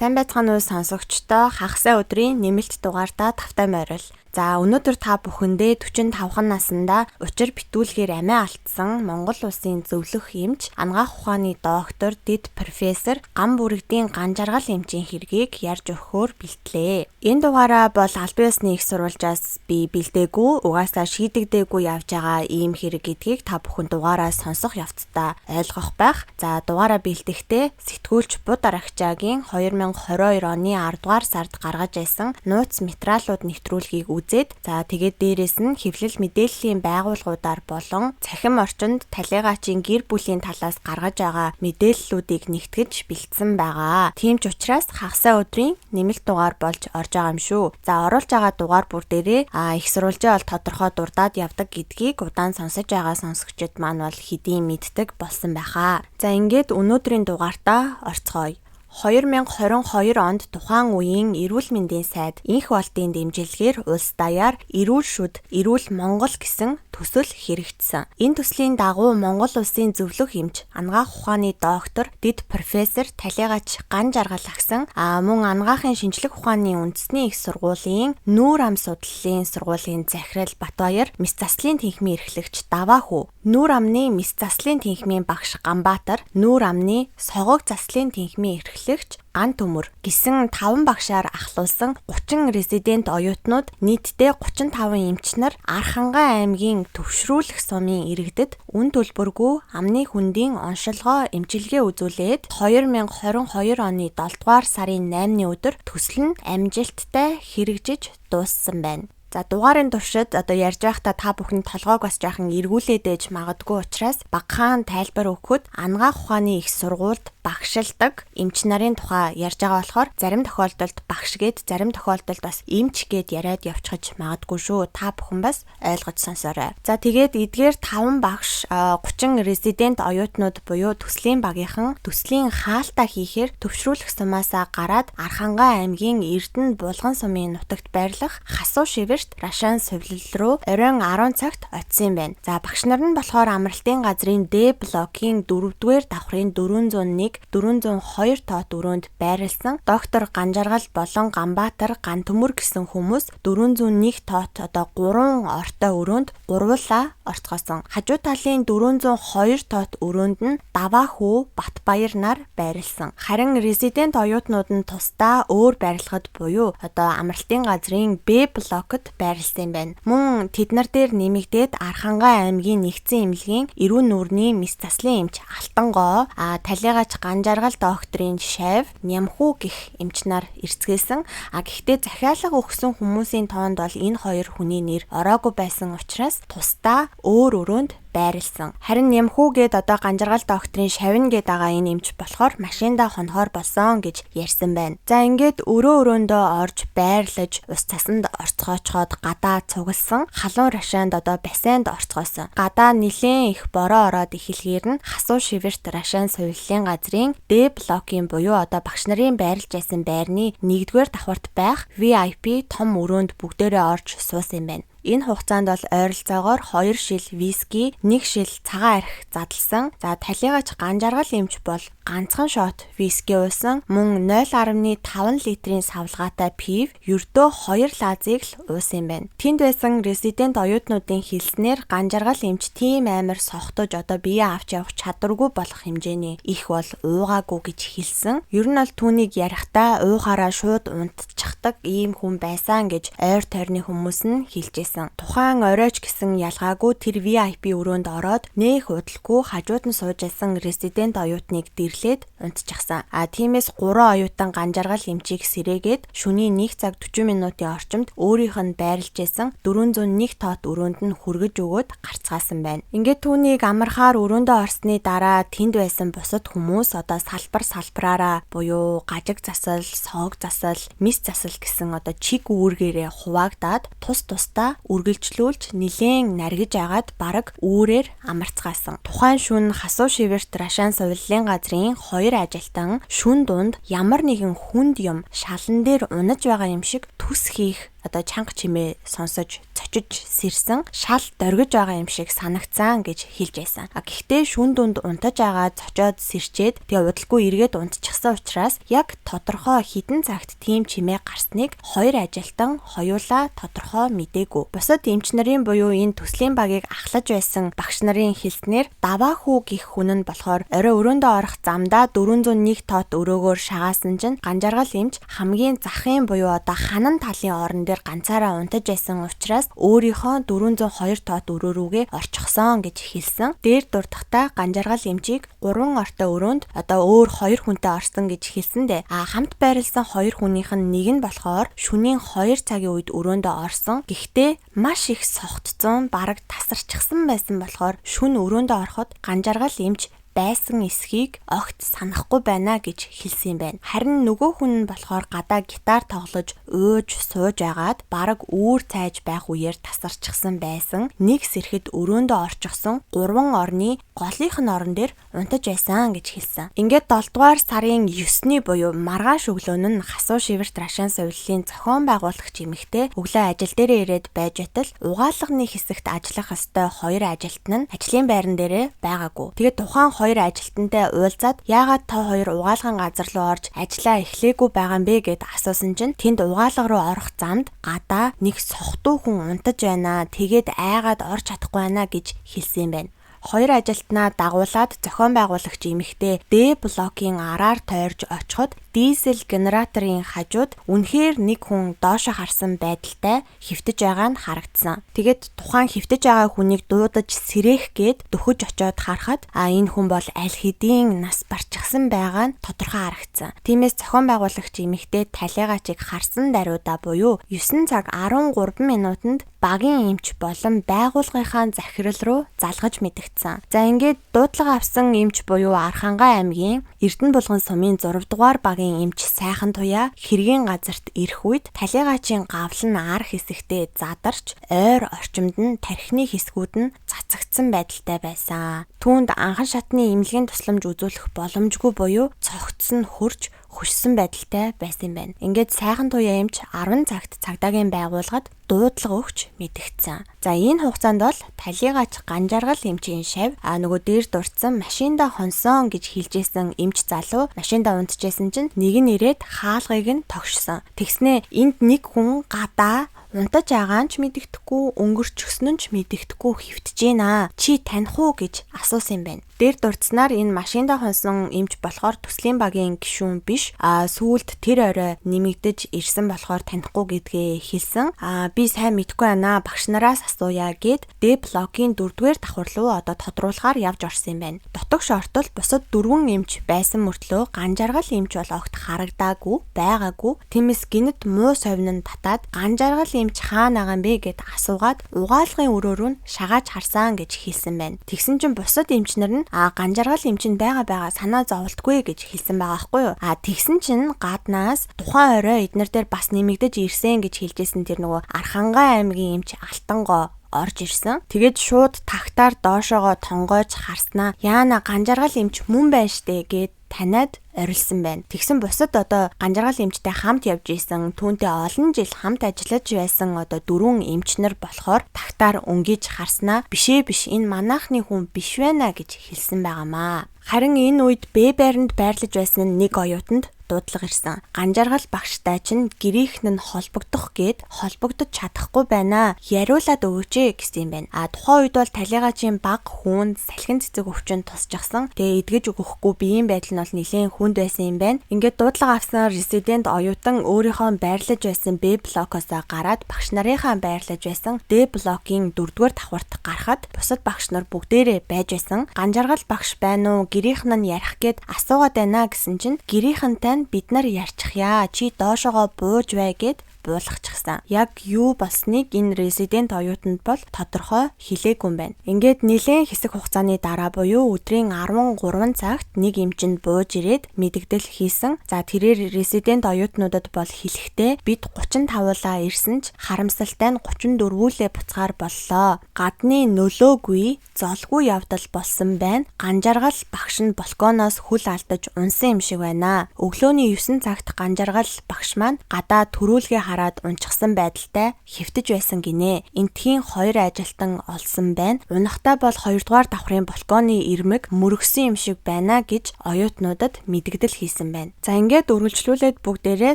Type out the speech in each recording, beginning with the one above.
Сайн байцгаана уу сонсогчдоо, хагас өдрийн нэмэлт дугаартаа тавтай морил. За, өнөөдөр та бүхэндээ 45 наснда учир битүүлгээр амиа алдсан Монгол улсын зөвлөх эмч, анагаах ухааны доктор, дэд профессор Гам бүрэгдийн ган жаргал эмчийн хэргийг ярьж өгөхөөр бэлтлээ. Энэ дугаараа бол албан ёсны их сурвалжаас би бэлдээгүй, угаасаа шийдэгдээгүй явж байгаа ийм хэрэг гэдгийг та бүхэн дугаараа сонсох явцдаа ойлгох байх. За, дугаараа бэлтгэхдээ сэтгүүлч Буд Арагчаагийн 2022 оны 10 дугаар сард гаргаж байсан нууц материалууд нэвтрүүлгийг үзээд, за, тэгээд дээрэс нь хэвлэл мэдээллийн байгууллагуудаар болон цахим орчинд талигаачийн гэр бүлийн талаас гаргаж байгаа мэдээллүүдийг нэгтгэж бэлдсэн байгаа. Тийм ч учраас хагас өдрийн нэмэлт дугаар болж орж байгаа юм шүү. За, оруулж байгаа дугаар бүр дээрээ их сурвалжаа бол тодорхой дурдаад явдаг гэдгийг удаан сонсож байгаа сонсогчид маань бол хэдийн мэддэг болсон байхаа. За, ингээд өнөөдрийн дугаартаа орцгоё. 2022 онд тухайн үеийн эрүүл мэндийн сайд Инх Болдын дэмжлэгээр улс даяар эрүүл шүд, эрүүл Монгол гэсэн төсөл хэрэгжсэн. Энэ төслийн дагуу Монгол улсын зөвлөх эмч, анагаах ухааны доктор, дэд профессор Талигач Ган жаргал агсан, мөн анагаахын шинжлэх ухааны үндэсний их сургуулийн нүүр ам судлалын сургуулийн захирал Батбаяр, мэс заслын тэнхмийн эрхлэгч Даваа хүү, нүүр амны мэс заслын тэнхмийн багш Ганбаатар, нүүр амны согог заслын тэнхмийн эрхлэгч Ган Төмөр гэсэн 5 багшаар ахлуулсан 30 резидент оюутнууд нийтдээ 35 эмч нар Архангай аймгийн төвшрүүлэх сумын иргэдэд үн төлбөргүй амны хөндийн оншилгоо эмчилгээ үзүүлээд 2022 оны 7 дугаар сарын 8-ны өдөр төсөл нь амжилттай хэрэгжиж дууссан байна. За, дугаарын туршид одоо ярьж байхдаа та бүхэн толгойг бас жаахан эргүүлээд ээж магадгүй учраас багахан тайлбар өгөхөд анагаах ухааны их сургуульд багшилдаг эмч нарын тухай ярьж байгаа болохоор зарим тохиолдолд багш гээд, зарим тохиолдолд бас эмч гээд яриад явчихаж магадгүй шүү. Та бүхэн бас ойлгож сонсоорой. За, тэгээд эдгээр 5 багш, 30 резидент оюутнууд буюу төслийн багийнхан төслийн хаалтаа хийхээр төвшрүүлэх сумаасаа гараад Архангай аймгийн Эрдэнэ Булган сумын нутагт байрлах Хасуу шивэрт Рашан сувилал руу оройн 10 цагт очсон юм байна. За, багш нар нь болохоор амралтын газрын Д блокийн 4-р давхрын 401, 402 тоот өрөөнд байрлсан. Доктор Ганжаргал болон Ганбаатар, Ган Төмөр гэсэн хүмүүс 401 тоот одоо 3 ортой өрөөнд гурвуулаа орцгоосон. Хажуу талын 402 тоот өрөөнд нь Даваа хүү, Батбаяр нар байрлсан. Харин резидент оюутнууд нь тусдаа өөр байрлахад буюу одоо амралтын газрын Б блокт байрлсан юм байна. Мөн тэд нар дээр нэмэгдээд Архангай аймгийн нэгдсэн эмнэлгийн эрүүл нүүрний мэс заслын эмч Алтангоо, Талигач Ганжаргал докторын шавь Нямхүү гэх эмч нар эрсгэлсэн. Гэхдээ захиалга өгсөн хүмүүсийн тоонд бол энэ хоёр хүний нэр ороогүй байсан учраас тусдаа өөр өрөөнд байрлсан. Харин Нямхүү гээд одоо Ганжаргал докторын шавь гээд байгаа энэ эмч болохоор машиндаа хонохоор болсон гэж ярьсан байна. За, ингээд өрөө өрөөндөө орж байрлаж ус цасанд орцгоочхоод гадаа цугласан халуун рашаанд одоо бассейнд орцгоосон. Гадаа нилээн их бороо ороод эхэлгээр нь Хасуу шивэрт Рашан сувиллын газрын Д блокийн буюу одоо багш нарын байрлаж байсан байрны 1-р давхарт байх VIP том өрөөнд бүгдээрээ орж суусан юм байна. Энэ хугацаанд бол ойролцоогоор 2 шил виски, 1 шил цагаан арх задлсан. За, Талигач Ган жаргал эмч бол ганцхан шот виски уусан. Мөн 0.5 литрийн савлгаатай пив, ердөө 2 лазыг л уусан юм байна. Тэнд байсан резидент оюутнуудын хэлснээр Ган жаргал эмч тийм амар сохтож одоо бие авч явах чадваргүй болох хэмжээний их бол уугаагүй гэж хэлсэн. Ер нь бол түүнийг ярихдаа уухаараа шууд унтчихдаг ийм хүн байсан гэж ойр тойрны хүмүүс нь хэлжсэн. Тухайн оройч гэсэн ялгаагүй тэр VIP өрөөнд ороод нэх удалгүй хажууд нь сууж байсан резидент оюутныг дэрлээд унтчихсан. Тиймээс 3 оюутан Ган жаргал эмчийг сэрээгээд шөнийн 1 цаг 40 минутын орчимд өөрийнх нь байрлаж байсан 401 тоот өрөөнд нь хүргэж өгөөд гарцгаасан байна. Ингээд түүнийг амархаар өрөөндөө орсны дараа тэнд байсан бусад хүмүүс одоо салбар салбараараа буюу гажиг засал, сог засал, мис засал гэсэн одоо чиг үүргээрээ хуваагдаад тус тусдаа үргэлжлүүлж нилээн наргиж агаад бараг үүрээр амарцгаасан. Тухайн шүн Хасуу шивэрт Рашан сувиллын газрын 2 ажилтан шүн дунд ямар нэгэн хүнд юм шалан дээр унаж байгаа юм шиг түс хийх одоо чанга чимээ сонсож цочиж сэрсэн, шал доргиж байгаа юм шиг санагцсан гэж хэлж байсан. А гэхдээ шүн дүнд унтаж байгаа цочоод сэрчээд тэгээ удалгүй эргээд унтчихсан учраас яг тодорхой хэдэн цагт тийм чимээ гарсныг хоёр ажилтан хоёулаа тодорхой мдээгүй. Бусад эмч нарын буюу энэ төслийн багийг ахлаж байсан багш нарын хэлснээр даваа хүү гих хүн нь болохоор орой өрөөндөө орох замдаа 401 тоот өрөөгөөр шагаасан чинь Ганжаргал эмч хамгийн захын буюу одоо ханан талын орон дээр ганцаараа унтаж байсан учраас өөрийнхөө 402 тоот өрөө рүүгээ орчихсон гэж хэлсэн. Дээр дурдахдаа Ганжаргал эмчийг 3 ортой өрөөнд одоо өөр 2 хүнтэй орсон гэж хэлсэн дээ. А хамт байрлсан 2 хүнийх нь нэг нь болохоор шөнийн 2 цагийн үед өрөөндөө орсон. Гэхдээ маш их согтцсон, бараг тасарчихсан байсан болохоор шөнө өрөөндөө ороход Ганжаргал эмч байсан эсхийг огт санахгүй байна гэж хэлсэн юм байна. Харин нөгөө хүн нь болохоор гадаа гитар тоглож ууж сууж агаад бараг үүр цайж байх үеэр тасарчихсан байсан. Нэг сэрхэд өрөөндөө орчихсон 3 орны голынх нь орон дээр унтаж байсан гэж хэлсэн. Ингээд 7 дугаар сарын 9-ний буюу маргааш өглөө нь хасуу шивэрт рашан совиллын зохион байгуулагч эмэгтэй өглөө ажил дээрээ ирээд байж байтал угаалганы хэсэгт ажиллах ёстой хоёр ажилтан нь ажлын байран дээрээ байгаагүй. Тэгээд тухайн хоёр ажилтнтай уулзаад яагаад та хоёр угаалгын газар руу орж ажиллаа эхлээгүй байгаа юм бэ гэд асуусан чинь тэнд угаалга руу орох замд гадаа нэг сохтуу хүн унтаж байна. Тэгээд айгаад орж чадахгүй байна гэж хэлсэн юм байна. Хоёр ажилтнаа дагуулад зохион байгуулагч эмэгтэй Д блокийн араар тойрж очиход дизель генераторын хажууд үнэхээр нэг хүн доошо харсан байдалтай хэвтэж байгаа нь харагдсан. Тэгээд тухайн хэвтэж байгаа хүнийг дуудаж сэрэх гээд дөхөж очиод харахад а энэ хүн бол аль хэдийн нас барчихсан байгаа нь тодорхой харагдсан. Тиймээс зохион байгуулагч эмэгтэй талигаачийг харсан даруйдаа буюу 9 цаг 13 минутанд багийн эмч болон байгууллагынхаа захирал руу залгаж мэдгдсэн. За ингээд дуудлага авсан эмч буюу Архангай аймгийн Эрдэнэ булган сумын 6 дугаар багийн эмч Сайхан Туяа хэргийн газарт ирэх үед талигаачийн гавл нь ар хэсэгтээ задарч ойр орчимд нь тархины хэсгүүд нь цацагдсан байдалтай байсан. Түүнд анхан шатны эмнэлгийн тусламж үзүүлэх боломжгүй буюу цогц нь хөрж хөшсөн байдалтай байсан юм байна. Ингээд Сайхан Туяа эмч 10 цагт цагдаагийн байгууллагад дуудлага өгч мэдгдсэн. За энэ хугацаанд бол талигач Ганжаргал эмчийн шав а нөгөө дээр дурдсан машинда хонсон гэж хэлжсэн эмч залуу машинда унтжсэн чинь нэг нь ирээд хаалгыг нь тогшсон. Тэгснээ энд нэг хүн гадаа унтаж байгаа нь ч мэдэгдэхгүй, өнгөрчихсөн нь ч мэдэгдэхгүй хэвтэж гинэ. Чи таних уу гэж асуусан юм байна. Дээр дурдсанаар энэ машинда хонсон эмч болохоор төслийн багийн гишүүн биш. А сүүлд тэр орой нэмэгдэж ирсэн болохоор танихгүй гэдгээ хэлсэн. А би сайн мэдэхгүй байна. Багш нараас асууя гэд Д блокийн 4-р давхар руу одоо тодруулахаар явж орсон юм байна. Дотогш ортол бусад 4 эмч байсан мөртлөө Ганжаргал эмч бол огт харагдаагүй, байгаагүй. Тиймээс гинэт муу совин нь татаад Ганжаргал эмч хаана байгаа юм бэ гэд асуугаад угаалгын өрөө рүү шагааж харсан гэж хэлсэн байна. Тэгсэн чинь бусад эмч нар нь а Ганжаргал эмч нь байгаа санаа зовлтгүй гэж хэлсэн байгаа хгүй юу. А тэгсэн чинь гаднаас тухайн орой эднэр дээр бас нэмэгдэж ирсэн гэж хэлжсэн тэр нөгөө Архангай аймгийн эмч Алтангоо орж ирсэн. Тэгээд шууд тагтаар доошоогоо тонгойж харснаа яана Ганжаргал эмч мөн байна штэ гэд таниад орилсон байна. Тэгсэн бусад одоо Ганжаргал эмчтэй хамт явж исэн, түүнтэй олон жил хамт ажиллаж байсан одоо 4 эмч нар болохоор тагтаар өнгөж харснаа бишээ биш энэ манайхны хүн биш байна гэж хэлсэн байгаамаа. Харин энэ үед Б байранд байрлаж байсан нэг оюутанд дуудлага ирсэн. Ганжаргал багштай чинь гэрийнхэн нь холбогдох гээд холбогдож чадахгүй байна. Яриулаад өгөөч ээ гэсэн юм байна. А тухайн үед бол талигаачийн баг хүүн салхин цэцэг өвчин тусчихсан. Тэгээ эдгэж өгөхгүй биеийн байдал нь бол нэлээд хүнд байсан юм байна. Ингээд дуудлага авсан резидент оюутан өөрийнхөө байрлаж байсан Б блокоос гараад багш нарынхаа байрлаж байсан Д блокийн 4-р давхарт гарахад бусад багш нар бүгдээрээ байж байсан. Ганжаргал багш байна уу? Гэрийнхэн нь ярих гээд асуугаад байна гэсэн чинь гэрийнхэнтэй бид нар ярьчихъя. Чи доошоогоо бууж бай гэд буулгачихсан. Яг юу болсныг энэ резидент оюутанд бол тодорхой хэлээгүй юм байна. Ингээд нэлээн хэсэг хугацааны дараа буюу өдрийн 13 цагт нэг эмчинд бууж ирээд мэдэгдэл хийсэн. За тэрээр резидент оюутнуудад бол хэлэхдээ бид 35-уулаа ирсэн ч харамсалтай нь 34-үүлээ буцгаар боллоо. Гадны нөлөөгүй, золгүй явдал болсон байна. Ганжаргал багш нь балконоос хөл алдаж унсан юм шиг байна. Өглөөний 9 цагт Ганжаргал багш маань гадаа төрүүлгээ таарад унчихсан байдалтай хэвтэж байсан гинэ. Энтхийн 2 ажилтан олсон байна. Унахтаа бол 2-р давхрын балконы ирмэг мөргсөн юм шиг байна гэж оюутнуудад мэдгдэл хийсэн байна. За ингээд үргэлжлүүлээд бүгдээрээ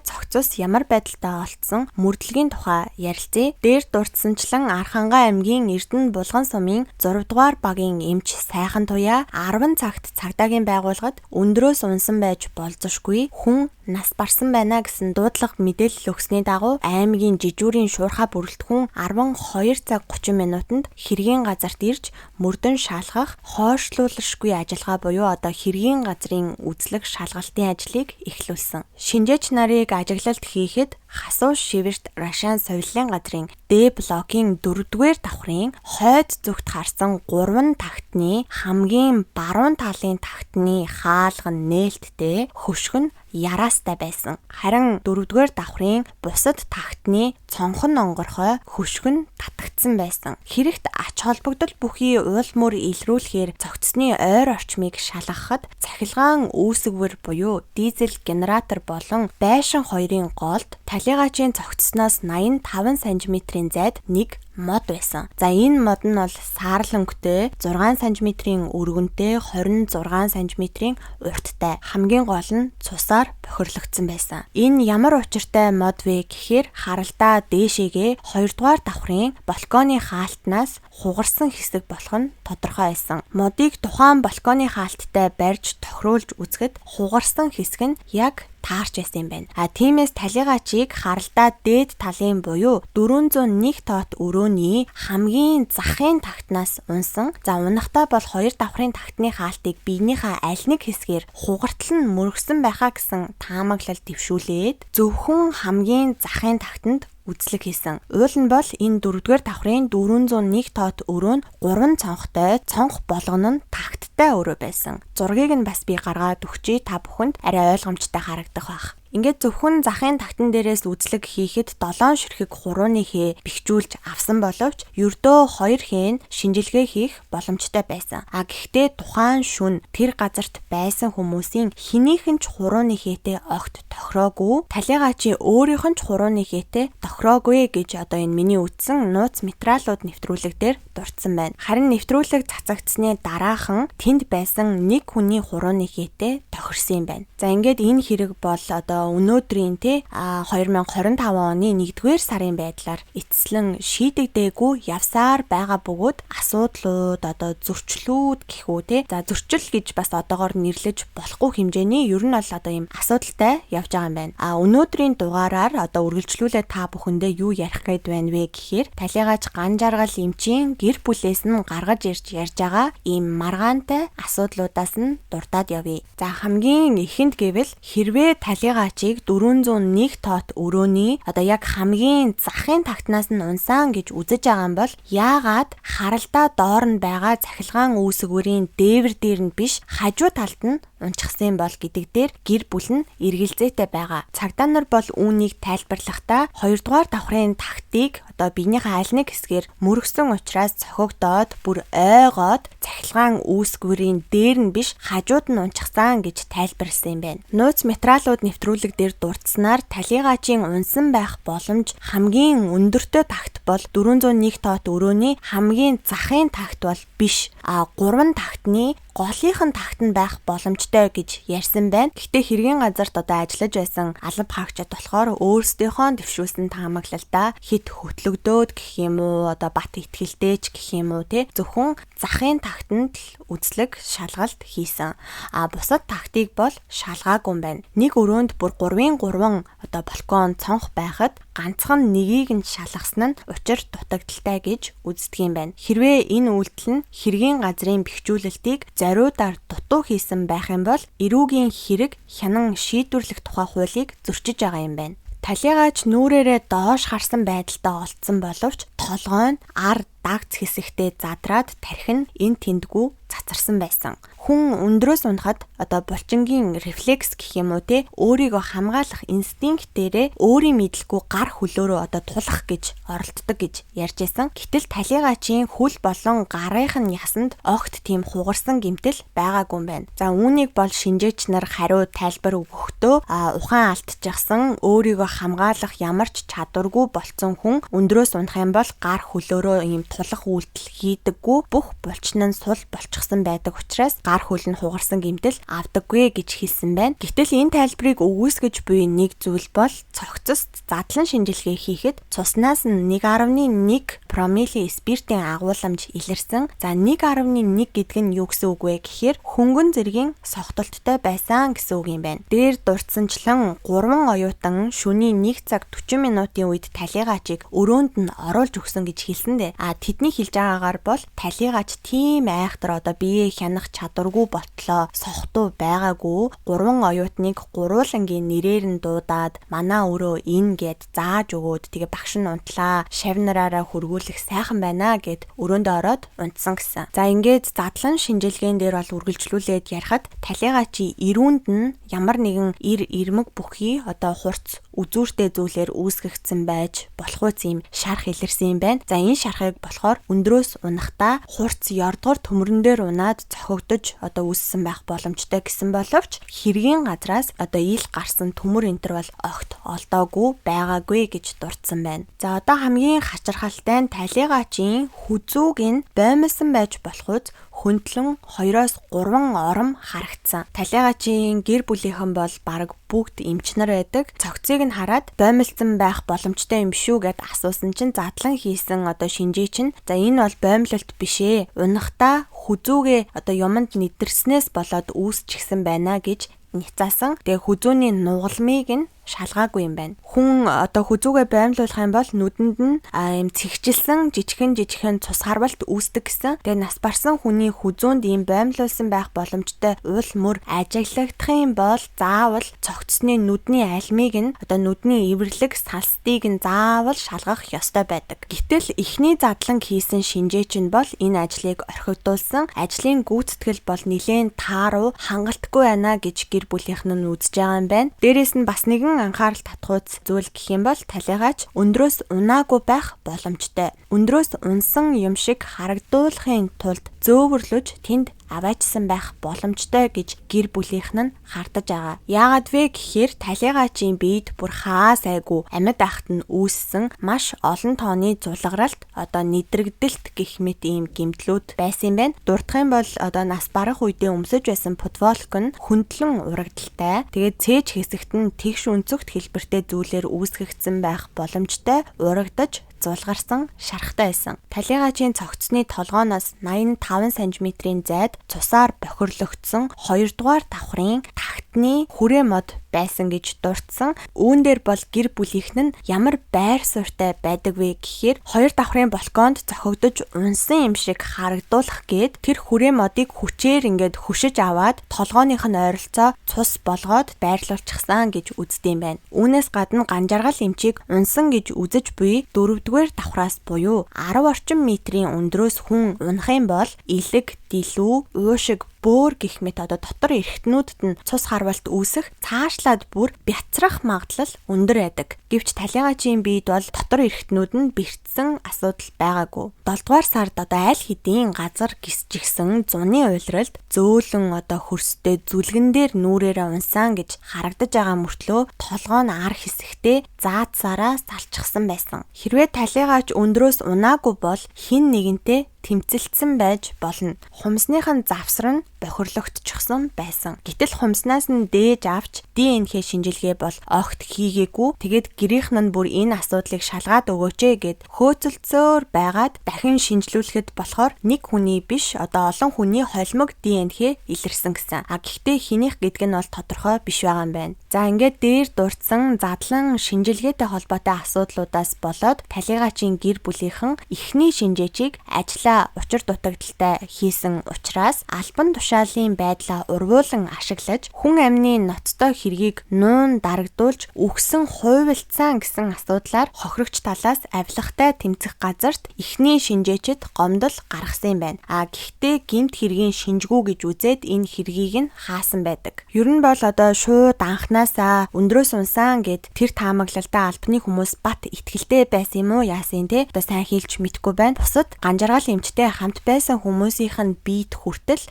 цогцос ямар байдалтай олдсон мөрдлөгийн тухай ярилцъя. Дээр дурдсанчлан Архангай аймгийн Эрдэнэ Булган сумын 6-р багийн эмч Сайхан Туяа 10 цагт цагдаагийн байгууллагад өндрөөс унсан байж болзошгүй хүн нас барсан байна гэсэн дуудлага мэдээлэл өгсөний дагуу аймгийн жижүүрийн шуурхай бүрэлдэхүүн 12 цаг 30 минутанд хэргийн газарт ирж мөрдөн шалгах хойшлуулшгүй ажиллагаа буюу одоо хэргийн газрын үзлэг шалгалтын ажлыг эхлүүлсэн. Шинжээч нарыг ажиглалт хийхэд хасуу шивэрт Рашан соёлын газрын Д блокийн 4-р давхрын хойд зүгт харсан 3 тагтны хамгийн баруун талын тагтны хаалга нь нээлттэй, хөшг нь яраастай байсан. Харин 4-р давхрын бусад тагтны цонхон онгорхой, хөшг нь татагдсан байсан. Хэрэгт ач холбогдол бүхий уул мөр илрүүлэхээр цогцсны ойр орчмыг шалгахад цахилгаан үүсгвэр буюу дизель генератор болон байшин хоёрын голд талигаачийн цогцсноос 85 см-ийн зайд нэг мод байсан. За энэ мод нь бол саарл өнгөтэй 6 см-ийн өргөнтэй 26 см-ийн урттай. Хамгийн гол нь цусаар бохирлогдсон байсан. Энэ ямар учиртай мод вэ гэхээр харалдаа дээшээгээ 2-р давхрын балконы хаалтнаас хугарсан хэсэг болох нь тодорхой байсан. Модыг тухайн балконы хаалттай барьж тохируулж үзэхэд хугарсан хэсэг нь яг таарч байсан юм байна. А тиймээс талигаачийг харалдаа дээд талын буюу 401 тоот өрөөний хамгийн захын тагтнаас унсан. За унахтаа бол 2 давхрын тагтны хаалтыг биенийхээ аль нэг хэсгээр хугартал нь мөргсөн байхаа гэсэн таамаглал дэвшүүлээд зөвхөн хамгийн захын тагтанд үзлэг хийсэн. Уул нь бол энэ 4-р давхрын 401 тоот өрөө нь 3 цонхтой, цонх болгоно нь тагттай өрөө байсан. Зургийг нь бас би гаргаад өгчий, та бүхэнд арай ойлгомжтой харагдах байх. Ингээд зөвхөн захын тагтан дээрээс үзлэг хийхэд 7 ширхэг хурууны хээ бэхжүүлж авсан боловч ердөө 2 хээ нь шинжилгээ хийх боломжтой байсан. А гэхдээ тухайн шүн тэр газарт байсан хүмүүсийн хэнийхэн ч хурууны хээтэй огт тохироогүй, талигаачийн өөрийнх нь ч хурууны хээтэй тохироогүй гэж одоо энэ миний үтсэн нууц материалууд нэвтрүүлэг дээр дурдсан байна. Харин нэвтрүүлэг цацагдсны дараахан тэнд байсан нэг хүний хурууны хээтэй тохирсон юм байна. За ингээд энэ хэрэг бол одоо өнөөдрийн 2025 оны 1-р сарын байдлаар эцэслэн шийдэгдээгүй явсаар байгаа бөгөөд асуудлууд одоо зөрчлүүд гэх үү те. За зөрчил гэж бас одоогоор нэрлэж болохгүй хэмжээний ер нь бол одоо ийм асуудалтай явж байгаа юм байна. А өнөөдрийн дугаараар одоо үргэлжлүүлээ та бүхэндээ юу ярих гээд байна вэ гэхээр талигаач ган жаргал эмчийн гэр бүлээс нь гаргаж ирж ярьж байгаа ийм маргаантай асуудлуудаас нь дуртад явъя. За хамгийн эхэнд гэвэл хэрвээ талигаа чиг 401 тоот өрөөний одоо яг хамгийн захын тагтнаас нь унсан гэж үзэж байгаа юм бол яагаад харалдаа доор нь байгаа цахилгаан үүсгвэрийн дээвэр дээр нь биш хажуу талд нь унчихсан бол гэдэг дээр гэр бүл нь эргэлзээтэй байгаа. Цагдаа нар бол үүнийг тайлбарлахдаа 2-р давхрын тагтыг одоо биенийхээ аль нэг хэсгээр мөргсөн учраас цохигдоод бүр ойгоод цахилгаан үүсгвэрийн дээр нь биш хажууд нь унчихсан гэж тайлбарласан юм байна. Нууц материалууд нэвтрүүлэг дээр дурдсанаар талигаачийн унсан байх боломж хамгийн өндөртэй тагт бол 401 тоот өрөөний хамгийн захын тагт бол биш. А 3 тагтны голынх нь тагт нь байх боломжтой гэж ярьсан байна. Гэхдээ хэргийн газарт одоо ажиллаж байсан алба хаагчид болохоор өөрсдийнхөө дэвшүүлсэн таамаглалдаа хит хөтлөгдөөд гэх юм уу, одоо бат итгэлтэй ч гэх юм уу те, зөвхөн захын тагтанд л үзлэг шалгалт хийсэн. А бусад тагтыг бол шалгаагүй юм байна. Нэг өрөөнд бүр 3-ын 3 одоо балкон цонх байхад ганцхан нэгийг нь шалгасан нь учир дутагдaltaй гэж үздэг юм байна. Хэрвээ энэ үйлдэл нь хэргийн газрын бэхжүүлэлтийг зориудаар дутуу хийсэн байх юм бол эрүүгийн хэрэг хянан шийдвэрлэх тухай хуулийг зөрчиж байгаа юм байна. Талигаач нүүрээрээ доош харсан байдалтай олдсон боловч толгой нь ар дагц хэсэгтээ задраад тархи нь эн тэндгүү цацарсан байсан. Хүн өндрөөс унахад одоо булчингийн рефлекс гэх юм уу те, өөрийгөө хамгаалах инстинктээрээ өөрийн мэдлгүй гар хөлөөрөө одоо тулах гэж оролддог гэж ярьж байсан. Гэтэл талигаачийн хөл болон гарынх нь ясанд огт тийм хугарсан гэмтэл байгаагүй юм байна. За үүнийг бол шинжээч нар хариу тайлбар өгөхдөө ухаан алдчихсан, өөрийгөө хамгаалах ямар ч чадваргүй болцсон хүн өндрөөс унах юм бол гар хөлөөрөө ийм тулах үйлдэл хийдэггүй, бүх булчин нь сул болчихсон байдаг учраас гар хөл нь хугарсан гэмтэл авдаггүй гэж хэлсэн байна. Гэтэл энэ тайлбарыг өгөөсгөж буй нэг зүйл бол цогцост задлан шинжилгээ хийхэд цуснаас нь 1.1 промилийн спиртийн агуулмж илэрсэн. За 1.1 гэдэг нь юу гэсэн үг вэ гэхээр хөнгөн зэргийн согтолттой байсан гэсэн үг юм байна. Дээр дурдсанчлан 3 оюутан шөнийн 1 цаг 40 минутын үед талигаачийг өрөөнд нь оруулж өгсөн гэж хэлсэн дээ. А тэдний хэлж байгаагаар бол талигаач тийм айхтар одоо биеэ хянах чадваргүй болтлоо согтуу байгаагүй, 3 оюутныг гурвуулангийн нэрээр нь дуудаад манай өрөө ин гэд зааж өгөөд тэгээ багш нь унтлаа, шав нараараа хөргүүлэх сайхан байна гэд өрөөндөө ороод унтсан гэсэн. За ингээд задлан шинжилгээн дээр бол үргэлжлүүлээд ярихад талигаачийн эрүүнд нь ямар нэгэн эр ирмэг бүхий одоо хурц үзүүртэй зүйлээр үүсгэгдсэн байж болох үс юм шарх илэрсэн юм байна. За энэ шархыг болохоор өндрөөс унахдаа хурц ёрдгор төмөрөн дээр унаад цохигдож одоо үүссэн байх боломжтой гэсэн боловч хэргийн газраас одоо ил гарсан төмөр энтер бол огт олдоогүй байгаагүй гэж дурдсан байна. За одоо хамгийн хачирхалтай нь талигаачийн хүзүүг нь боомлсон байж болох үз хөндлөн 2-3 ором харагдсан. Талигаачийн гэр бүлийнхэн бол бараг бүгд эмч нар байдаг. Цогцыг нь хараад боомлсон байх боломжтой юм шүү гэд асуусан чинь задлан хийсэн одоо шинжээч нь за энэ бол боомлолт биш ээ. Унахдаа хүзүүгээ одоо юмд нэдэрснээс болоод үүсчихсэн байна гэж няцаасан. Тэгээ хүзүүний нугалмыг нь шалгаагүй юм байна. Хүн одоо хүзүүгээ боомлуулах юм бол нүдэнд нь ийм цэгжилсэн жижигхэн цус харвалт үүсдэг гэсэн. Тэгээ нас барсан хүний хүзүүнд ийм боомлуулсан байх боломжтой уул мөр ажиглагдах юм бол заавал цогцсны нүдний альмыг нь одоо нүдний эвэрлэг салстыг нь заавал шалгах ёстой байдаг. Гэтэл эхний задлан хийсэн шинжээч нь бол энэ ажлыг орхигдуулсан. Ажлын гүйцэтгэл бол нэлээн тааруу хангалтгүй байна гэж гэр бүлийнхэн нь үзэж байгаа юм байна. Дээрээс нь бас нэгэн анхаарал татгууц зүйл гэх юм бол талигаач өндрөөс унаагүй байх боломжтой. Өндрөөс унсан юм шиг харагдуулахын тулд зөөвөрлөж тэнд аваачсан байх боломжтой гэж гэр бүлийнхэн нь хардаж байгаа. Яагаад вэ гэхээр талигаачийн биед бүр хаа сайгүй амьд ахт нь үүссэн маш олон тооны зулгаралт одоо нэдрэгдэлт гэх мэт ийм гэмтлүүд байсан юм байна. Дурдах юм бол одоо нас барах үедээ өмсөж байсан футболк нь хөндлөн урагдaltaй. Тэгээд цээж хэсэгт нь тэгш өнцөгт хэлбэртэй зүйлээр үүсгэгдсэн байх боломжтой урагдаж зулгарсан шархтай байсан. Талигаачийн цогцсны толгооноос 85 см-ийн зайд цусаар бохирлогдсон 2 дугаар давхрын тагтны хүрээ мод байсан гэж дурдсан. Үүн дээр бол гэр бүлийнхэн нь ямар байр суурьтай байдаг вэ гэхээр 2 давхрын балконд цохигдож унсан юм шиг харагдуулах гээд тэр хүрээ модыг хүчээр ингээд хөшиж аваад толгооных нь ойролцоо цус болгоод байрлуулчихсан гэж үздэг юм байна. Үүнээс гадна ганжаргал эмчийг унсан гэж үзэж буй 4-р давхраас буюу 10 орчим метрийн өндрөөс хүн унах юм бол элэг, дэлүү, уушиг, бөөр гэх мэт одоо дотор эргэтнүүдэд нь цус харвалт үүсэх, цаашлаад бүр бяцрах магадлал өндөр байдаг. Гэвч талигаачийн биед бол дотор эргэтнүүд нь бэртсэн асуудал байгаагүй. 7 дугаар сард одоо аль хэдийн газар гисчихсэн зуны уйлралд зөөлөн одоо хөрстэй зүлгэн дээр нүрээрээ унсан гэж харагдаж байгаа мөртлөө толгоо нь ар хэсэгтээ заадсараа салчихсан байсан. Хэрвээ талигаач өндрөөс унаагүй бол хэн нэгэнтэй тэмцэлдсэн байж болно. Хумсных нь завсар нь бохирлогдчихсон байсан. Гэтэл хумснаас нь дээж авч ДНХ шинжилгээ бол огт хийгээгүй. Тэгээд гэрийнхэн нь бүр энэ асуудлыг шалгаад өгөөч ээ гэд хөөцөлдсөөр байгаад дахин шинжлүүлэхэд болохоор нэг хүний биш одоо олон хүний холимог ДНХ илэрсэн гэсэн. А гэхдээ хэнийх гэдг нь бол тодорхой биш байгаа юм байна. За ингээд дээр дурдсан задлан шинжилгээтэй холбоотой асуудлуудаас болоод талигаачийн гэр бүлийнхэн эхний шинжээчийг ажлаа учир дутагдaltaй хийсэн учраас албан тушаал тушаалын байдлаа урвуулан ашиглаж хүн амны ноцтой хэргийг нуун дарагдуулж үхсэн хувилцсан гэсэн асуудлаар хохирогч талаас авилгатай тэмцэх газарт эхний шинжээчд гомдол гаргасан юм байна. А гэхдээ гэмт хэргийн шинжгүй гэж үзээд энэ хэргийг нь хаасан байдаг. Ер нь бол одоо шууд анханасаа өндрөөс унсан гэд тэр таамаглалдаа албаны хүмүүс бат итгэлтэй байсан юм уу яасан те одоо сайн хэлж мэдэхгүй байна. Бусад ганжаргал эмчтэй хамт байсан хүмүүсийнх нь биед хүртэл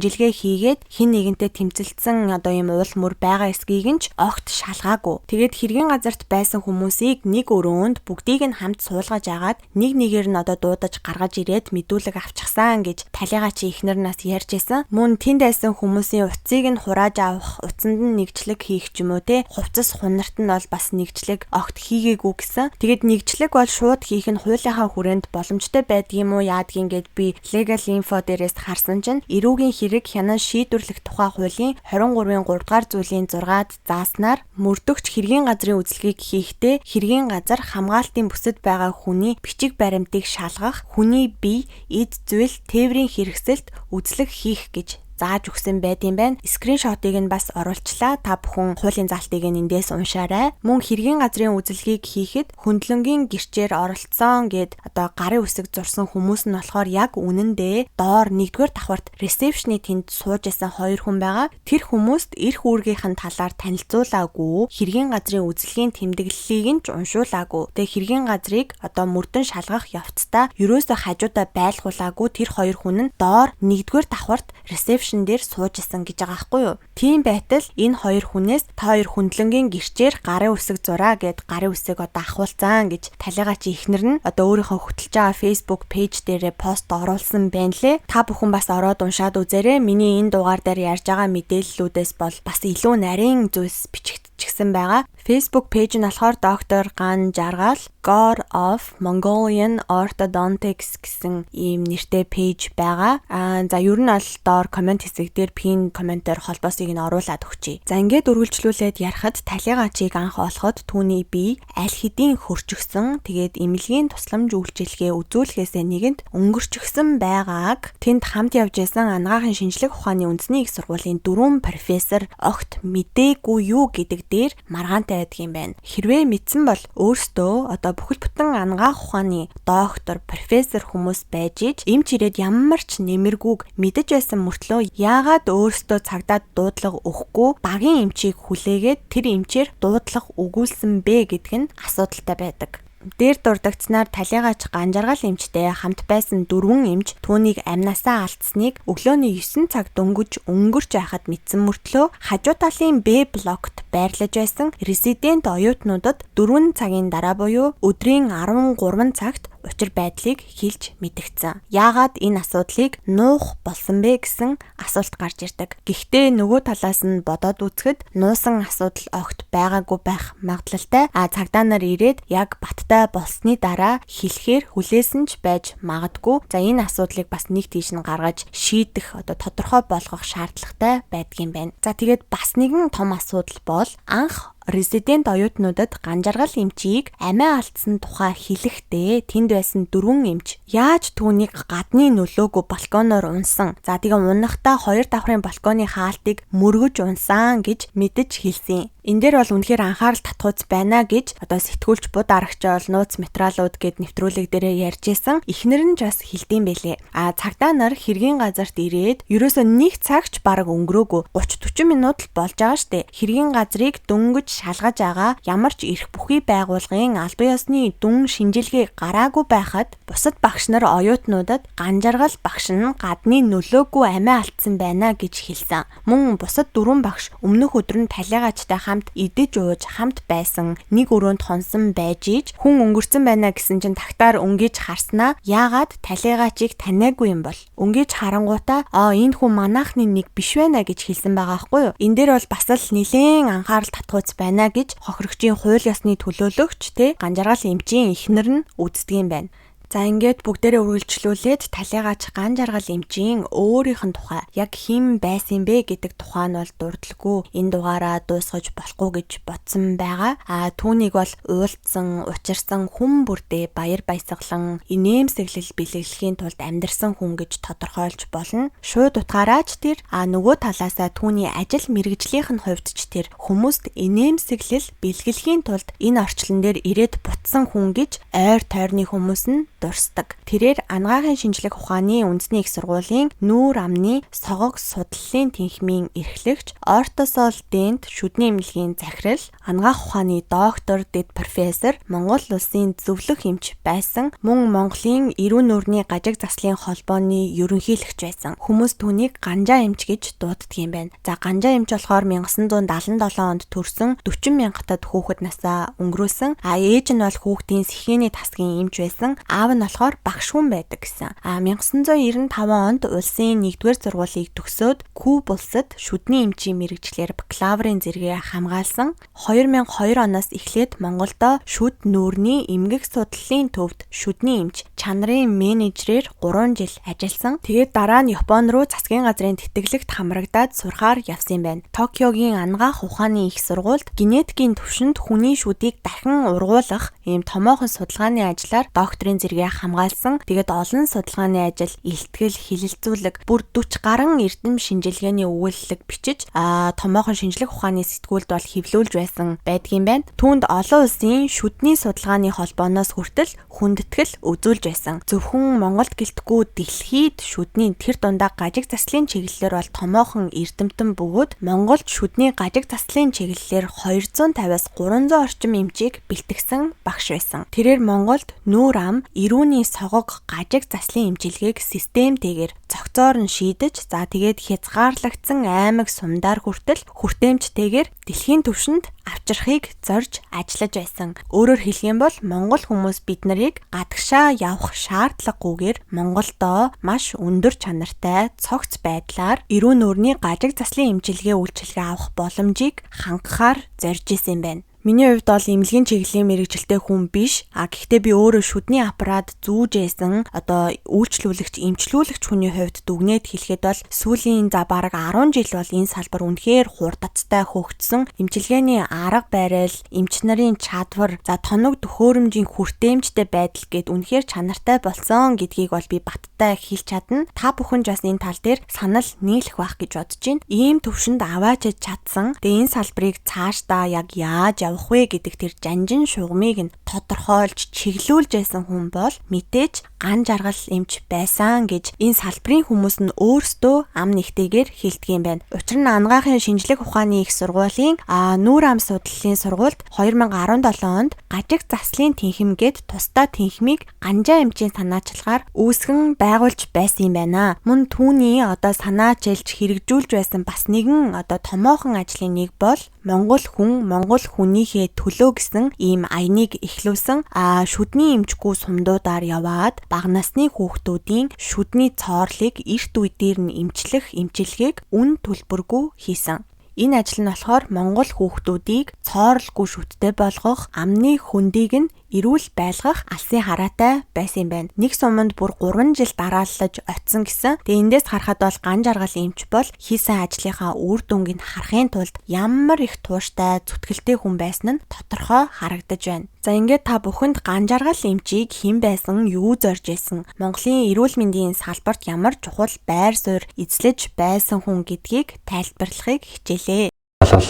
шинжилгээ хийгээд хин нэгэнтэй тэмцэлдсэн одоо ийм уул мөр байгаа эсгийг нь ч огт шалгаагүй. Тэгээд хэргийн газарт байсан хүмүүсийг нэг өрөөнд бүгдийг нь хамт суулгаж агаад нэг нэгээр нь одоо дуудаж гаргаж ирээд мэдүүлэг авчихсан гэж талигаачийн эхнэр нас ярьж исэн. Мөн тэнд байсан хүмүүсийн утсыг нь хурааж авах, утсанд нь нэгчлэг хийх ч юм уу те хувцас хунарт нь бол бас нэгчлэг огт хийгээгүй гэсэн. Тэгээд нэгчлэг бол шууд хийх нь хуулийнхаа хүрээнд боломжтой байдгийм үү яадгийн гэд би Legal Info дээрээс харсан чинь эрүүгийн хэрэг хянан шийдвэрлэх тухай хуулийн 23-ын 3 дугаар зүйлийн 6-ад зааснаар мөрдөгч хэргийн газрын үзлэгийг хийхдээ хэргийн газар хамгаалтын бүсэд байгаа хүний бичиг баримтыг шалгах, хүний бие, эд зүйл, тээврийн хэрэгсэлд үзлэг хийх гэж зааж өгсөн байд юм байна. Скриншотыг нь бас оруулчлаа. Та бүхэн хуулийн заалтыг нь эндээс уншаарай. Мөн хэргийн газрын үзлэгийг хийхэд хөндлөнгийн гэрчээр оролцсон гэд одоо гарын үсэг зурсан хүмүүс нь болохоор яг үнэндээ доор 1-р давхарт ресепшны тэнд сууж исэн 2 хүн байгаа. Тэр хүмүүст эрх үүргийнх нь талаар танилцуулаагүй, хэргийн газрын үзлэгийн тэмдэглэлийг нь ч уншуулаагүй. Тэгээ хэргийн газрыг одоо мөрдөн шалгах явцдаа ерөөсөө хажуудаа байлгуулаагүй тэр 2 хүн нь доор 1-р давхарт ресепшн дээр сууж исэн гэж байгаа байхгүй юу. Тийм байтал энэ хоёр хүнээс та хоёр хөндлөнгийн гэрчээр гарын үсэг зураа гэд гарын үсэг одоо ахуулцаан гэж талигаачийн эхнэр нь одоо өөрийнхөө хөтөлж байгаа Facebook пэйж дээрээ пост оруулсан байна лээ. Та бүхэн бас ороод уншаад үзээрэй. Миний энэ дугаар дээр ярьж байгаа мэдээллүүдээс бол бас илүү нарийн зүйлс бичигдчихсэн байгаа. Facebook пэйж нь болохоор доктор Ган Жаргал God of Mongolian Orthodontics гэсэн ийм нэртэй пэйж байгаа. За ер нь бол доор комент хэсэг дээр пин комментээр холбоосыг нь оруулаад өгчээ. За ингээд үргэлжлүүлээд ярихад талигаачийг анх олоход түүний бие аль хэдийн хөрчгсөн, тэгээд эмнэлгийн тусламж үйлчилгээ үзүүлэхээсээ нэгэнд өнгөрчихсөн байгааг тэнд хамт явж байсан анагаахын шинжлэх ухааны үндэсний их сургуулийн 4 профессор огт мдээгүй юу гэдэг дээр маргаантай байдаг юм байна. Хэрвээ мэдсэн бол өөрсдөө одоо бүхэл бүтэн анагаах ухааны доктор, профессор хүмүүс байж иж эмч ирээд ямар ч нэмэргүүг мэдэж байсан мөртлөө яагаад өөрсдөө цагдаад дуудлага өгөхгүй багийн эмчийг хүлээгээд тэр эмчээр дуудлага өгүүлсэн бэ гэдг нь асуудалтай байдаг. Дээр дурдагдсанаар талигач Ганжаргал эмчтэй хамт байсан 4 эмч түүнийг амнасаа алдсныг өглөөний 9 цаг дөнгөж өнгөрч байхад мэдсэн мөртлөө хажуу талын Б блокт байрлаж байсан резидент оюутнуудад 4 цагийн дараа буюу өдрийн 13 цагт учир байдлыг хэлж мэдгдсэн. Яагаад энэ асуудлыг нуух болсон бэ гэсэн асуулт гарч ирдэг. Гэхдээ нөгөө талаас нь бодоод үзэхэд нуусан асуудал огт байгаагүй байх магадлалтай. А цагдаа нар ирээд яг баттай болсны дараа хэлэхээр хүлээсэн ч байж магадгүй. За энэ асуудлыг бас нэг тийш нь гаргаж шийдэх одоо тодорхой болгох шаардлагатай байдгийн байна. За тэгээд бас нэгэн том асуудал бол анх резидент оюутнуудад Ганжаргал эмчийг амиа алдсан тухай хэлэхдээ тэнд байсан 4 эмч яаж түүнийг гадны нөлөөгөө балконоор унсан. За тэгээ унахдаа 2 давхрын балконы хаалтыг мөргөж унсан гэж мэдэж хэлсэн. Энэ дээр бол үнэхээр анхаарал татхуйц байна гэж одоо сэтгүүлч буд арагчаал нууц материалууд гэд нэвтрүүлэг дээрээ ярьж исэн. Эхнэр нь ч бас хэлдэм байлээ. А цагдаа нар хэргийн газарт ирээд ерөөсөө нэг цагч бараг өнгөрөөгүй 30 40 минут л болж байгаа штэ. Хэргийн газрыг дөнгөж шалгаж байгаа ямар ч эрх бүхий байгууллагын албан ёсны дүн шинжилгээ гараагүй байхад бусад багш нар оюутнуудад Ганжаргал багш нь гадны нөлөөгүй амиа алдсан байна гэж хэлсэн. Мөн бусад 4 багш өмнөх өдөр нь талигаачтай хамт идэж ууж хамт байсан нэг өрөөнд хонсон байж иж хүн өнгөрцөн байна гэсэн чинь тагтаар өнгөж харснаа яагаад талигаачийг таниагүй юм бол өнгөж харангуутаа энэ хүн манайхны нэг биш байна гэж хэлсэн байгаа хгүй юу. Энэ дээр бол бас л нэлээн анхаарал татхуйц байна гэж хохирогчийн хууль ёсны төлөөлөгч тэ Ганжаргал эмчийн эхнэр нь үздэг юм байна. За, ингээд бүгдээрээ үргэлжлүүлээд талигач Ган Жаргал эмчийн өөрийнх нь тухай, яг хэн байсан бэ гэдэг тухай нь бол дурдалгүй энэ дугаараа дуусгаж болохгүй гэж бодсон байгаа. А түүнийг бол уулзсан, учирсан хүн бүрдээ баяр баясгалан, инээмсэглэл бэлэглэхийн тулд амьдарсан хүн гэж тодорхойлж болно. Шууд утгаараа ч тэр, а нөгөө талаасаа түүний ажил мэргэжлийнх нь хувьд ч тэр хүмүүст инээмсэглэл бэлэглэхийн тулд энэ орчлон дээр ирээд буцсан хүн гэж ойр тойрны хүмүүс нь дурсдаг. Тэрээр анагаахын шинжлэх ухааны үндэсний их сургуулийн нүүр амны согог судлалын тэнхимийн эрхлэгч, Ортосол Дент шүдний эмнэлгийн захирал, анагаах ухааны доктор, дэд профессор, Монгол улсын зөвлөх эмч байсан. Мөн Монголын эрүүл нүүрний гажиг заслын холбооны ерөнхийлөгч байсан. Хүмүүс түүнийг Ганжаа эмч гэж дууддаг юм байна. За, Ганжаа эмч болохоор 1977 онд төрсөн, 40 мянгатад хүүхэд насаа өнгөрөөсөн. А ээж нь бол хүүхдийн сэхээний тасгийн эмч байсан. Аав нь болохоор багш хүн байдаг гэсэн. А 1995 онд улсын 1-р сургуулийг төгсөөд Куб улсад шүдний эмчийн мэргэжлээр бакалаврын зэрэгээ хамгаалсан. 2002 оноос эхлээд Монголдо шүд нүүрний эмгэг судлалын төвд шүдний эмч, чанарын менежерээр 3 жил ажилласан. Тэгээд дараа нь Япон руу засгийн газрын тэтгэлэгт хамрагдаад сурахаар явсан юм байна. Токиогийн анагаах ухааны их сургуульд генетикийн түвшинд хүний шүдийг дахин ургуулах ийм томоохон судалгааны ажлаар докторийн зэрэгээ хамгаалсан. Тэгээд олон судалгааны ажил, илтгэл, хэлэлцүүлэг, бүр 40 гаруй эрдэм шинжилгээний өгүүлэлэг бичиж, томоохон шинжлэх ухааны сэтгүүлд бол хэвлүүлж байсан байдгийн байна. Түүнд олон улсын шүдний судалгааны холбооноос хүртэл хүндэтгэл үзүүлж байсан. Зөвхөн Монголд гэлтгүй дэлхийд шүдний тэр дундаа гажиг заслын чиглэлээр бол томоохон эрдэмтэн бөгөөд Монголд шүдний гажиг заслын чиглэлээр 250-аас 300 орчим эмчийг бэлтгэсэн багш байсан. Тэрээр Монголд нүүр ам, эрүүний согог, гажиг заслын эмчилгээг системтэйгээр цогцоор нь шийдэж, за тэгээд хязгаарлагдсан аймаг сумдаар хүртэл хүртээмжтэйгээр дэлхийн түвшинд авчрахыг зорж ажиллаж байсан. Өөрөөр хэлэх юм бол Монгол хүмүүс бид нарыг гадагшаа явах шаардлагагүйгээр Монголдоо маш өндөр чанартай цогц байдлаар эрүүл нүүрний гажиг заслын эмчилгээ үйлчилгээ авах боломжийг хангахаар зорж исэн юм байна. Миний хувьд бол эмнэлгийн чиглэлийн мэргэжилтэй хүн биш. А гэхдээ би өөрөө шүдний аппарат зүүж байсан одоо үйлчлүүлэгч, эмчлүүлэгч хүний хувьд дүгнээд хэлэхэд бол сүүлийн за бараг 10 жил бол энэ салбар үнэхээр хурдацтай хөгжсөн. Эмчилгээний арга барил, эмч нарын чадвар, за тоног төхөөрөмжийн хүртээмжтэй байдал гээд үнэхээр чанартай болсон гэдгийг бол би баттай хэлж чадна. Та бүхэн ч бас энэ тал дээр санал нийлэх байх гэж бодож байна. Ийм төвшөнд аваач чадсан. Тэгээ энэ салбарыг цаашдаа яг яаж явах вэ гэдэг тэр жанжин шугамыг нь тодорхойлж чиглүүлж байсан хүн бол мэдээж Ган Жаргал эмч байсан гэж энэ салбарын хүмүүс нь өөрсдөө ам нэгтэйгээр хэлдэг юм байна. Учир нь анагаахын шинжлэх ухааны их сургуулийн нүүр ам судлалын сургуульд 2017 онд гажиг заслын тэнхим гээд тусдаа тэнхимийг Ганжаа эмчийн санаачлагаар үүсгэн байгуулж байсан юм байна. Мөн түүний одоо санаачилж хэрэгжүүлж байсан бас нэгэн одоо томоохон ажлын нэг бол Монгол хүн Монгол хүнийхээ төлөө гэсэн ийм аяныг эхлүүлсэн. Шүдний эмчгүй сумдуудаар яваад бага насны хүүхдүүдийн шүдний цоорлыг эрт үе дээр нь эмчлэх эмчилгээг үн төлбөргүй хийсэн. Энэ ажил нь болохоор Монгол хүүхдүүдийг цоорлгүй шүдтэй болгох, амны хөндийг нь эрүүл байлгах алсын хараатай байсан юм байна. Нэг суманд бүр 3 жил дарааллаж очсон гэсэн. Тэгээ эндээс харахад бол Ган Жаргал эмч бол хийсэн ажлынхаа үр дүнг нь харахын тулд ямар их тууштай, зүтгэлтэй хүн байсан нь тодорхой харагдаж байна. За, ингээд та бүхэнд Ган Жаргал эмчийг хэн байсан, юу зорж исэн, Монголын эрүүл мэндийн салбарт ямар чухал байр суурь эзлэж байсан хүн гэдгийг тайлбарлахыг хичээлээ. Бол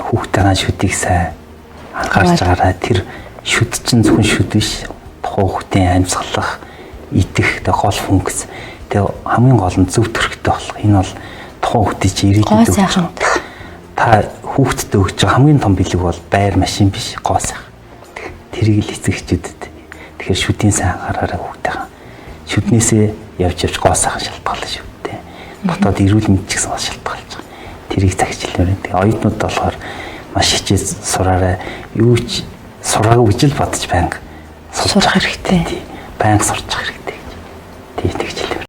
хүүхдийн шүдийг сайн анхаарч байгаарай. Тэр шүд чинь зөвхөн шүд биш. Тухайн хүүхдийн амьсгалах, идэх тэг гол функц. Тэгээ хамгийн гол нь зөв төрхтэй болох. Энэ бол тухайн хүүхдийн чи ирээдүйд өгч байгаа. Та хүүхдэд өгч байгаа хамгийн том бэлэг бол байр, машин биш, гоо сайхан. Тэрийг л эцэг эхчүүдэд. Тэгэхээр шүдийн сайн анхаараарай хүүхдийн. Шүднээсээ явж явж гоо сайхан шалтгаална шүү дээ. Дотоод эрүүл мэнд ч гэсэн бас шалтгаалж байгаа. Тэрийг цагчлалаар. Тэгээ оюутнууд болохоор маш хичээж сураарай. Юу ч сураагүй гэж л бодож байнга сурах хэрэгтэй. Байнга сурчих хэрэгтэй гэж. Тий, тэгж хэлмээр.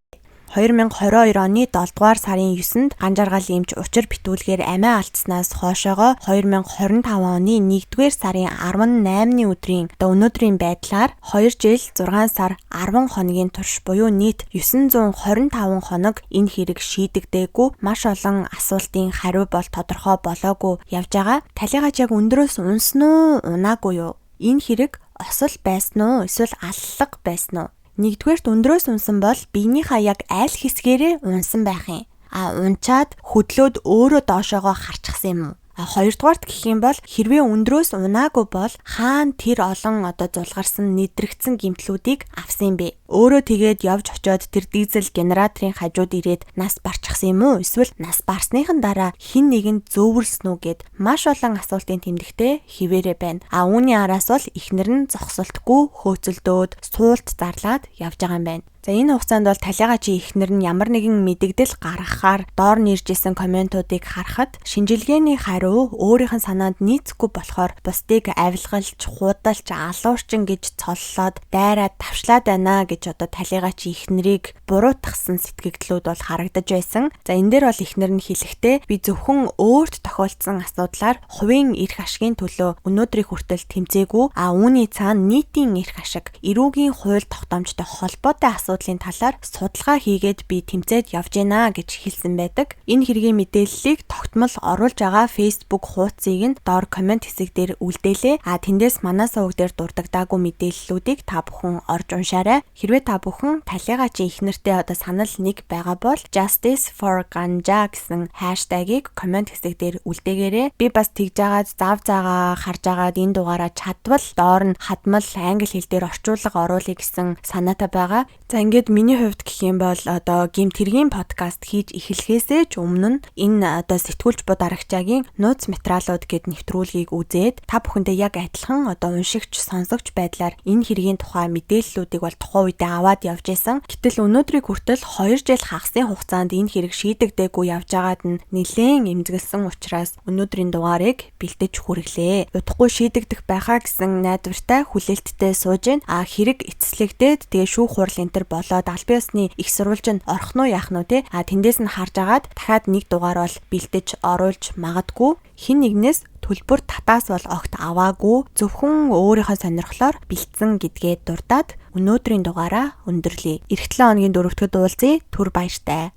2022 оны 7 дугаар сарын 9-нд Ганжаргал эмч учир битүүлгээр амиа алдснаас хойшоогоо 2025 оны 1-р сарын 18-ны өдрийн одоо өнөөдрийн байдлаар 2 жил 6 сар 10 хоногийн турш буюу нийт 925 хоног энэ хэрэг шийдэгдээгүй, маш олон асуултын хариу бол тодорхой болоогүй явж байгаа. Талигач яг өндрөөс унсан уу, унаагүй юу? Энэ хэрэг осол байсан уу, эсвэл аллага байсан уу? Нэгдүгээрт өндрөөс унсан бол биенийхээ яг аль хэсгээрээ унсан байх юм? А унчаад хөдлөөд өөрөө доошоогоо харчихсан юм уу? А хоёрдугаарт гэх юм бол хэрвээ өндрөөс унаагүй бол хаана тэр олон одоо зулгарсан нэдрэгдсэн гэмтлүүдийг авсан юм бэ? Өөрөө тэгээд явж очиод тэр дизель генераторын хажууд ирээд нас барчихсан юм уу? Эсвэл нас барсныхан дараа хэн нэгэн зөөвөрлсөн үү гэд маш олон асуултын тэмдэгтээ хിവэрэ байна. А үүний араас бол эхнэр нь зогсолтгүй хөөцөлдөөд суулт зарлаад явж байгаа юм байна. За энэ хугацаанд бол талигаачийн эхнэр нь ямар нэгэн мэдэгдэл гаргахаар доор нь ирж исэн комментуудыг харахад шинжилгээний хариу өөрийнх нь санаанд нийцэхгүй болохоор бусдыг авилгалж, худалч, алуурчин гэж цоллоод дайраад тавшлаад байна гэж одоо талигаачийн эхнэрийг буруутгасан сэтгэгдлүүд бол харагдаж байсан. За энэ дээр бол эхнэр нь хэлэхдээ би зөвхөн өөрт тохиолдсон асуудлаар хувийн эрх ашигын төлөө өнөөдрийг хүртэл тэмцээгүй, а үүний цаана нийтийн эрх ашиг, эрүүгийн хууль тогтоомжтой холбоотой асуудлын талаар судалгаа хийгээд би тэмцээд явж гинэ гэж хэлсэн байдаг. Энэ хэргийн мэдээллийг тогтмол оруулж байгаа Facebook хуудсыг нь доор коммент хэсэг дээр үлдээлээ. А тэндээс манай суваг дээр дурддагдаагүй мэдээллүүдийг та бүхэн орж уншаарай. Хэрвээ та бүхэн талигаачийн эхнэртэй одоо санал нэг байгаа бол Justice for Ganja гэсэн хаштагийг коммент хэсэг дээр үлдээгээрэй. Би бас тэгж жагаад зав заагаа харж агаад энэ дугаараа чадвал доор нь хадмал англи хэл дээр орчуулга оруулъя гэсэн санаатай байгаа. За ингээд миний хувьд гэх юм бол одоо гэмт хэргийн подкаст хийж эхлэхээсээ ч өмнө нь энэ одоо сэтгүүлч Буд Арагчаагийн нууц материалууд гэд нэвтрүүлгийг үзээд та бүхэндээ яг адилхан одоо уншигч, сонсогч байдлаар энэ хэргийн тухай мэдээллүүдийг бол тухайн үедээ аваад явж исэн. Гэтэл өнөөдрийг хүртэл 2 жил хагасын хугацаанд энэ хэрэг шийдэгдээгүй явж байгаад нь нэлээн эмзэглэсэн учраас өнөөдрийн дугаарыг бэлдэж хүргэлээ. Удахгүй шийдэгдэх байхаа гэсэн найдвартай хүлээлттэй сууж байна. А хэрэг эцэслэгдээд тэгээ шүүх хурал энэ төр болоод албан ёсны их сурвалж нь орох нь уу яах нь уу те, а тэндээс нь харж агаад дахиад нэг дугаар бол бэлдэж оруулж магадгүй. Хэн нэгнээс төлбөр татаас бол огт аваагүй, зөвхөн өөрийнхөө сонирхлоор бэлдсэн гэдгээ дурдаад өнөөдрийн дугаараа өндөрлөе. Ирэх 7 хоногийн 4-р уулзъя. Түр баяртай.